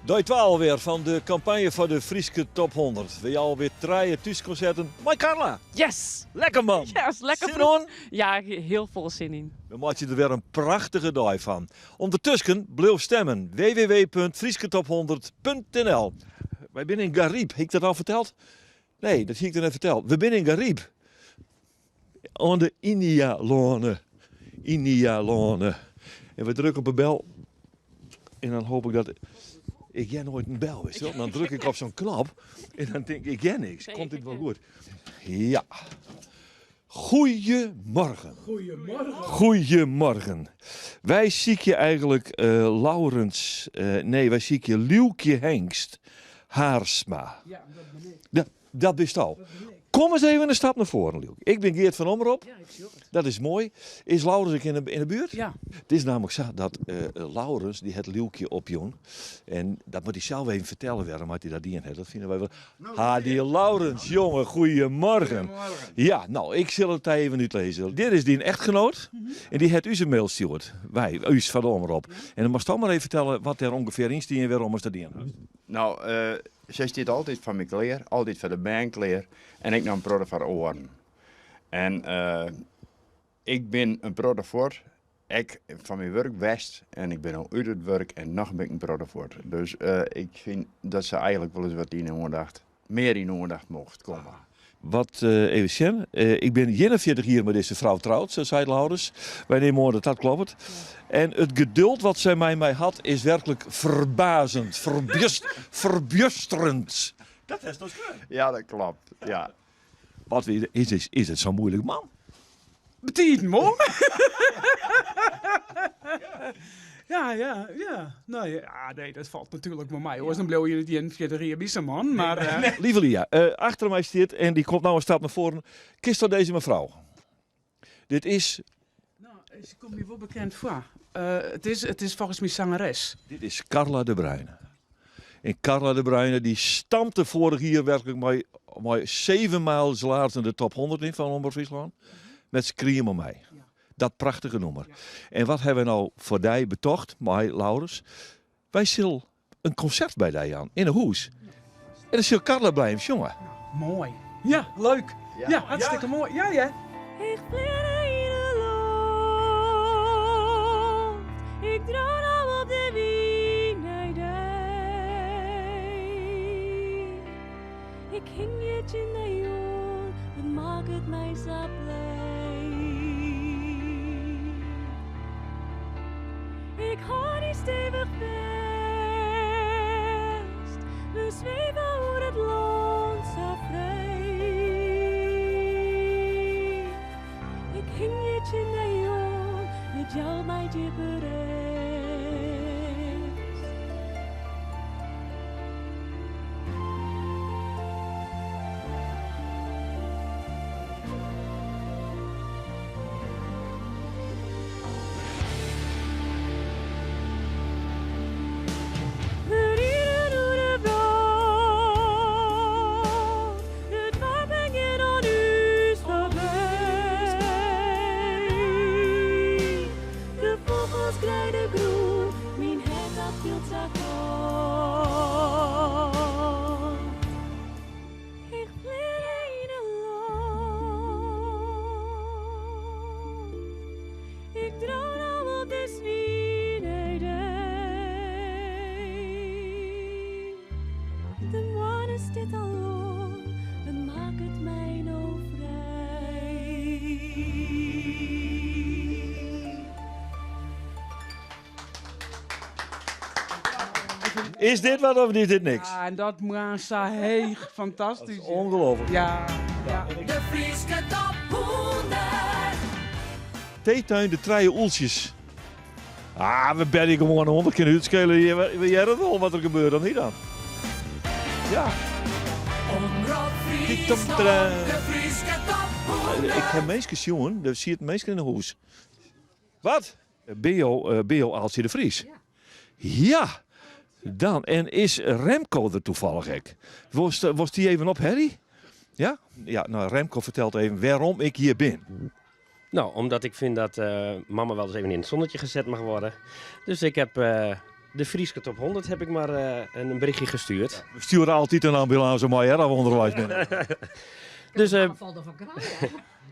Dei 2 alwer fan de kampanje foar de Fryske Top 100. We jouwe weer trije thúskonserten mei Carla. Yes! Lekker man! Yes, lekker Sin oan? Ja, hiel folle sin yn. We meitsje der wer in prachtige dei fan. Undertusken, bliuw stemmen. www.fryskeTop100.nl Wy binne yn Garyp. Hie ik dat al ferteld? Nee, dat hie ik noch net ferteld. We binne yn Garyp. Oan de Inialoane. Inialoane. En we drukke op 'e bel. En dan hoop ik dat... Ik hear noait in bel, wist wel. Dan druk ik op zo'n knop en dan tink ik, ik hear niks. Komt dit wol goed? Ja. Goedemorgen. Goedemorgen. Goedemorgen. Wy sykje eigenlik eh, Laurens, eh, nee, wy sykje Liuwkje Hengst Haarsma. Ja, dat bin ik. Ja, dat bist al. Dat bin ik. Kom eens even een stap naar voren, Liuwkje. Ik bin Geert fan Omrop. Ja, ik sjoch it. Dat is moai. Is Laurens ek yn de buert? Ja. It is namelijk sa dat eh, Laurens, dy hat Liuwkje opjûn. En dat moat hy sels even fertelle wêrom hy dat dien hat. Dat fine wy wol. Ha, dy Laurens, jonge, goedemorgen. Ja, no, ik sil it dy even útlizze. Dit is dyn echtgenoot en dy hat ús in mail stjoerd. Wy, ús fan de Omrop. En dan moatst do mar even fertelle wat dêr ûngefear yn stie en wêrom ast dat dien hast. No, sy stiet altyd foar my klear, altyd foar de bern klear en ek noch in protte foar oaren. En ik bin in protte fuort, ek fan myn wurk west en ik bin no út it wurk en noch bin ik in protte fuort. Dus ik fyn dat se eigenlik wol ris wat yn 'e oandacht, mear yn 'e oandacht mocht komme. Wat, even sjen, ik bin 41 jier mei dizze frou troud, sa seit Laurens. Wy nimme oan dat dat kloppet. En it geduld wat sy mei my hat is werklik ferbazend, ferbjusterend. Dat hast no skreaun. Ja, dat kloppet, ja. Wat is, is it sa'n moeilik man? Betiden wol. Ja, ja, ja. No ja, nee, dat falt natuerlik wol mei. Oars dan bliuwe je net 41 jier by sa'n man. Mar, uh... Lieve Lia, uh, achter my stiet en dy komt no in stap nei foaren. Kensto dizze mefrou? Dit is. No, se komt my wol bekend foar. Uh, it is folgens my sangeres. Dit is Carla de Bruyne. En Carla de Bruyne dy stampte foarich jier werklik mei 7 mijl laarzen de top 100 yn fan Omrop Fryslân. Met Skriem om my. Dat prachtige nûmer. En wat hawwe wy no foar dy betocht mei Laurens? Wy sille in konsert by dy jaan yn 'e hûs. En dan sil Carla by him sjonge. Moai. Ja, leuk. Ja, hartstikke moai. Ja, ja. Ik fleane yn 'e loft, ik droom no op de wyn nei dy. Ik hingje tsjin dy oan, it makket my sa blij. Ik hâld dy stevich fêst, we sweve oer it lân sa frij. Ik hingje tsjin dy oan, it jout my djippe rêst. We riden oer de wrâld, de doarpen gean oan ús foarby. De fûgels krije de grûn, myn hert dat fielt sa kâld. Ik flean yn 'e loft, ik droom no op de swine dei. De moanne stiet al oan, it makket my no frij. Is dit wat of is dit niks? Ja, en dat moarn sa heech. Fantastysk. Dat is ongelooflijk. Ja, ja. De Fryske top 100. Theetuin de Trije Oeltsjes. Ah, we belje gewoan oan, we kinne útskele. We hearre wol wat der gebeurt, of niet dan? Ja. Omrop Fryslân, de Fryske top 100. Ik ha minsken sjoen, der sieten minsken yn 'e hûs. Wat? Binne jo, binne jo Aaltsje de Vries? Ja. Dan, en is Remco der toevallig ek? Wolst, wolst dy even ophelje? Ja? Ja, no Remco fertelt even wêrom ik hjir bin. No, omdat ik fyn dat mama wel eens even in het zonnetje gezet mag worden. Dus ik heb. de Fryske Top 100 heb ik maar een berichtje gestuurd. We stjoere altyd in ambulânse mei, hè, as we ûnderweis binne. Dus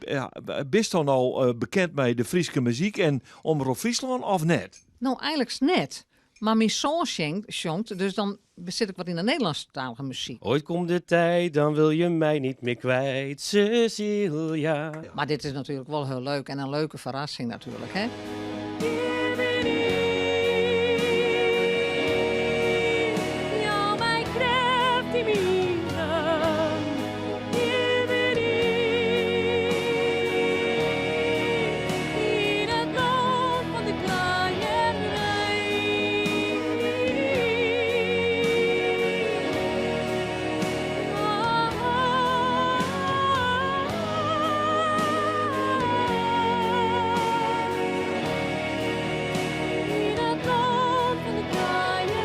Ja, bist no al bekend mei de Fryske muzyk en Omrop Fryslân of net? No, eigenlik net. Mar myn soan sjongt, dus dan sit ik wat yn de Nederlânsktalige muzyk. Ooit komt de tijd, dan wil je mij niet meer kwijt, Cecilia. Mar dit is natuerlik wol hiel leuk en in leuke ferrassing natuerlik, hè? Hjir bin ik, jou my krêft yn minen. Hjir bin ik, yn it lân fan de kraaierij. Yn it lân fan de kraaierij.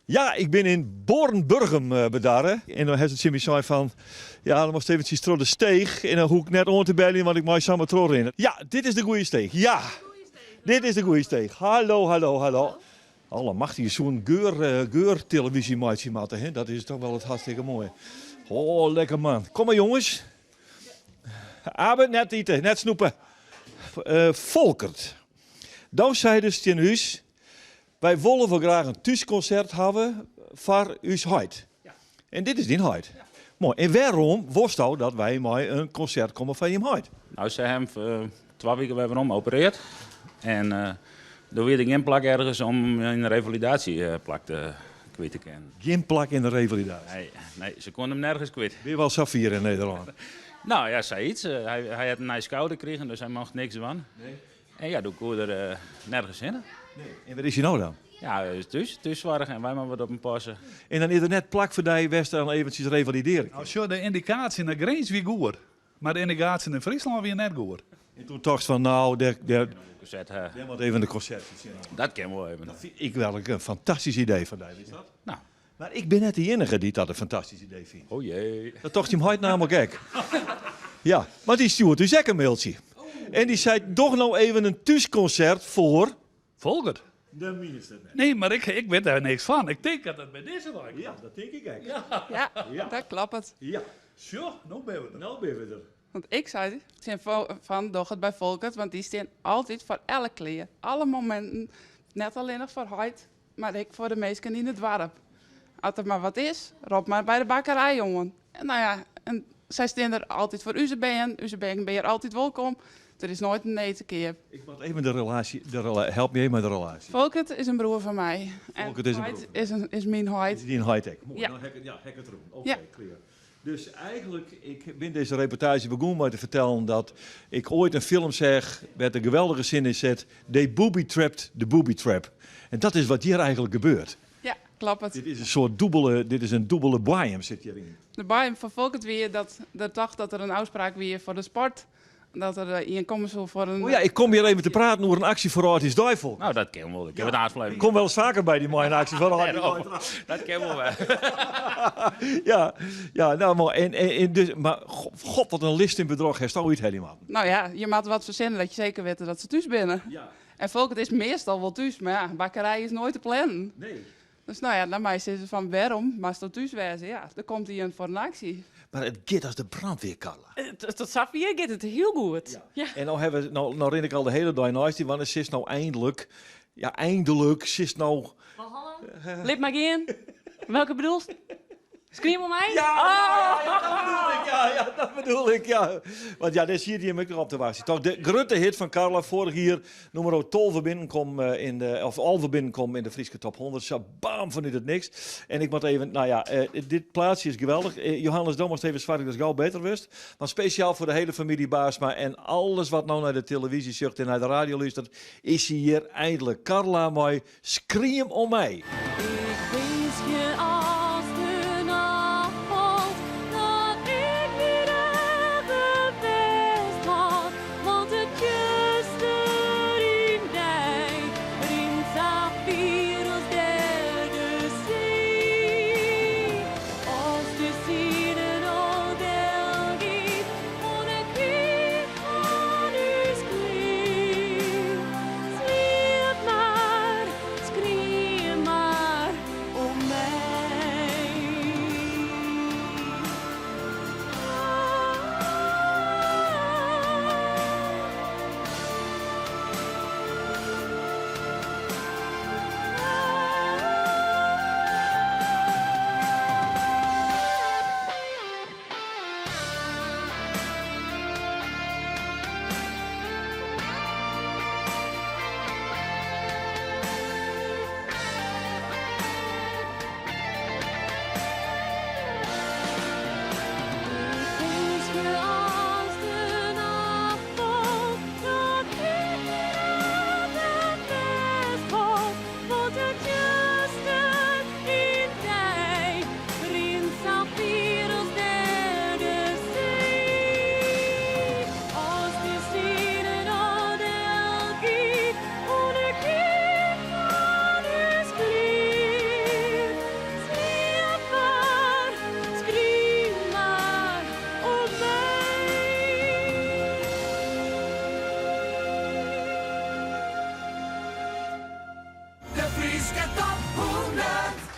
Ja, ik bin yn Boarnburgum bedarre. En dan hat se tsjin my sein fan, ja, dan moatst eventsjes troch de steech. En dan hoech ik net oan te beljen, want ik mei samar trochrinne. Ja, dit is de goede steech. Ja, dit is de goede steech. Hallo, hallo, hallo. Allemachtige, je soe geur, geurtelevyzje meitsje moatte, hè? Dat is toch wel it hartstikke moai. Oh, lekker man. Kom mar jonges. Abe, net ite, net snoepe. Folkert, do seidest tsjin ús, wy wolle wol graach in thúskonsert hawwe foar ús heit. En dit is dyn heit. Moai. En wêrom wolsto dat wy mei in konsert komme foar jim heit? No, se ha him 2 wiken wer werom opereard. En doe wie der gjin plak ergens om him yn de revalidaasjeplak te kwyt te kinnen. Gjin plak yn de revalidaasje? Nee, nee, se koene him nergens kwyt. Binne we al safier yn Nederlân? No ja, sayts. Hy hat in nij skouder krigen, dus hy mocht niks dwaan. Nee. En ja, doe koe er nergens hinne. Nee. En wêr is hy no dan? Ja, hy is thús, thússoarch en wy moatte wat op him passe. En dan is der net plak foar dy wêr'tst dan eventsjes revalidearje kinst? No sjoch, de yndikaasje nei Grins wie goed, mar de yndikaasje nei Fryslân wie net goed. En toen tochtst fan, no, dêr, dêr, Konsert, hè. dêr moat even de konsert tsjin. Dat kin wol even. Dat fyn ik wel in fantastysk idee fan dy, witst dat? No. Mar ik bin net de iennige dy't dat in fantastysk idee fynt. O jee. Dat tocht jim heit namelijk ek. Ja, want dy stjoert ús ek in mailtsje. En dy seit, doch no even in thúskonsert foar... Folkert. Dat mienst net. Nee, mar ik wit dêr niks fan. Ik tink dat it by dizze wei komt. Ja, dat tink ik ek. Ja, dat kloppet. Ja. Sjoch, no binne we der. No binne we der. Want ik sei tsjin fan doch it by Folkert, want dy stean altyd foar elk klear. Alle mominten, net allinnich foar heit, mar ek foar de minsken yn it doarp. As der mar wat is, rop mar by de bakkerij oan. En no ja, en sy stean der altyd foar ús bern. Us bern binne hjir altyd wolkom. Der is noait in nee te keap. Ik moat even de relaasje, de rela, help my even mei de relaasje. Folkert is in broer fan my. En Folkert is in heit broer. is myn heit. Is dyn heit ek. Moai, Ja. dan ha ik it, ja, ha ik it rûn. Oké, Ja. klear. Dus eigenlik, ik bin dizze reportaazje begûn mei te fertellen dat ik oait in film seach wêr't de geweldige sin yn sit, They booby trapped the booby trap. En dat is wat hjir eigenlik gebeurt. Ja, kloppet. Dit is in soart dûbele, dit is in dûbele boaiem sit hjiryn. De boaiem fan Folkert wie dat er tocht dat der in ôfspraak wie foar de sport. Dat der ien komme soe foar in... Oh ja, ik kom hjir even te praten oer in aksje foar âldjiersdei, Folkert. No, dat kin wol. Ik kin it aansluiten. Ik kom wel eens faker by dy mei in aksje foar âldjiersdei. Dat kin wol wer. Ja, ja, no, mar, en, en, en dus, mar god, wat in list en bedroch hast al úthelje moatten. No ja, je moatte wat fersinne dat je seker witte dat se thús binne. Ja. En Folkert is meastal wol thús, mar ja, bakkerij is noait te plannen. Nee. Dus no ja, dan mei sizze fan wêrom moatsto thús wêze? Ja, der komt ien foar in aksje. Mar it giet as de brandweer, Carla. Tot safier giet it hiel goed. Ja. En no hawwe we, no, no rin ik al de hiele dei neist dy, want it is no eindelijk, ja, eindelijk, sitst no... Walhalla? Lit mar gean. Welke bedoelst? Skriem om my? Ja, ja, ja, dat bedoel ik, ja, ja, dat bedoel ik, ja. Want ja, dêr siet jim ek noch op te wachtsjen. Toch de grutte hit fan Carla, foarich jier nûmer 12 binnenkom yn de, of 11 binnenkom yn de Fryske top 100. Sa bam, fanút it niks. En ik moat even, no ja, dit plaatsje is geweldich. Johannes, do moatst even soargje datst gau better wurdst. Want spesjaal foar de hiele famylje Baarsma en alles wat no nei de televyzje sjocht en nei de radio lústert, is sy hjir eindelijk. Carla mei Skriem om my. Ik winskje as de nacht falt, dat ik by dagen west had, want it tsjuster yn dy rint sa fier as derde see. As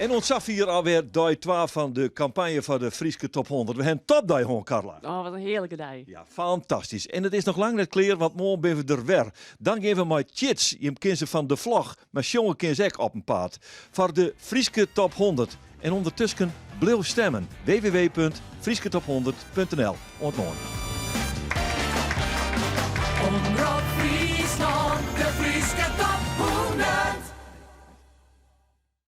En oant safier alwer dei 2 fan de kampanje foar de Fryske Top 100. We ha in topdei hân, Carla. Oh, wat in hearlike dei. Ja, fantastysk. En it is noch lang net klear, want moarn binne we der wer. Dan gean we mei Tjits, jim kenne se fan de vlog, mar sjonge kin se ek op 'en paad. Foar de Fryske Top 100. En ûndertusken bliuw stemmen. www.frysketop100.nl Oant moarn. Omrop.